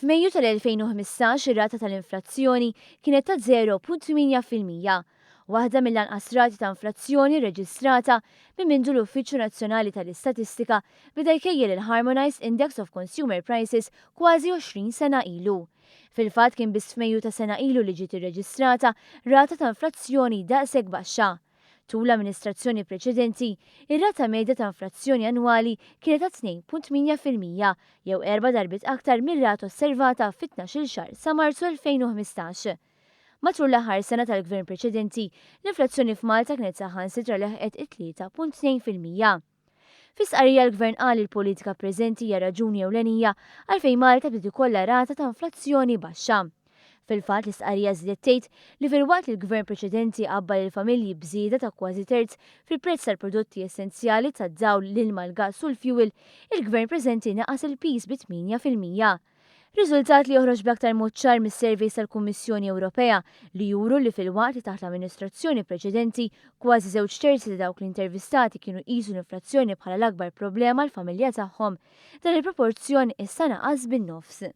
F'Mejju tal-2015 ir-rata tal-inflazzjoni kienet ta' 0.8%, waħda mill-anqas rati ta' inflazzjoni rreġistrata minn mindu l-Uffiċċju Nazzjonali tal-Istatistika beda jkejjel il-Harmonised Index of Consumer Prices kważi 20 sena ilu. Fil-fatt kien biss f'Mejju ta' sena ilu li ġiet irreġistrata rata ta' inflazzjoni daqshekk baxxa. Tul l-amministrazzjoni preċedenti, ir-rata medja ta' inflazzjoni annwali kienet ta' 2.8% jew erba' darbiet aktar mir-rata osservata fit-tnax-il xahar sa Marzu 2015. Matul l-aħħar sena tal-gvern preċedenti, l-inflazzjoni f'Malta kienet saħansitra leħqet it-3.2%. Fi stqarrija l-Gvern qal li l-politika preżenti hija raġuni ewlenija għalfejn Malta bdiet ikollha rata ta' inflazzjoni baxxa. Fil-fatt l-istqarrija żiedet tgħid li filwaqt li l-Gvern preċedenti għabba lill-familji b'żieda ta' kważi terz fil-prezz tal-prodotti essenzjali tad-dawl, l-ilma, l-gass u l-fjuwil, il-Gvern preżenti naqqas il-piż bi 8%. Riżultat li joħroġ bl-aktar mod ċar mis-surveys tal-Kummissjoni Ewropea li juru li filwaqt li taħt l-amministrazzjoni preċedenti kważi żewġ terzi ta' dawk l-intervistati kienu jqisu l-inflazzjoni bħala l-akbar problema għall-familja tagħhom, dan il-proporzjon issa naqas bin-nofs.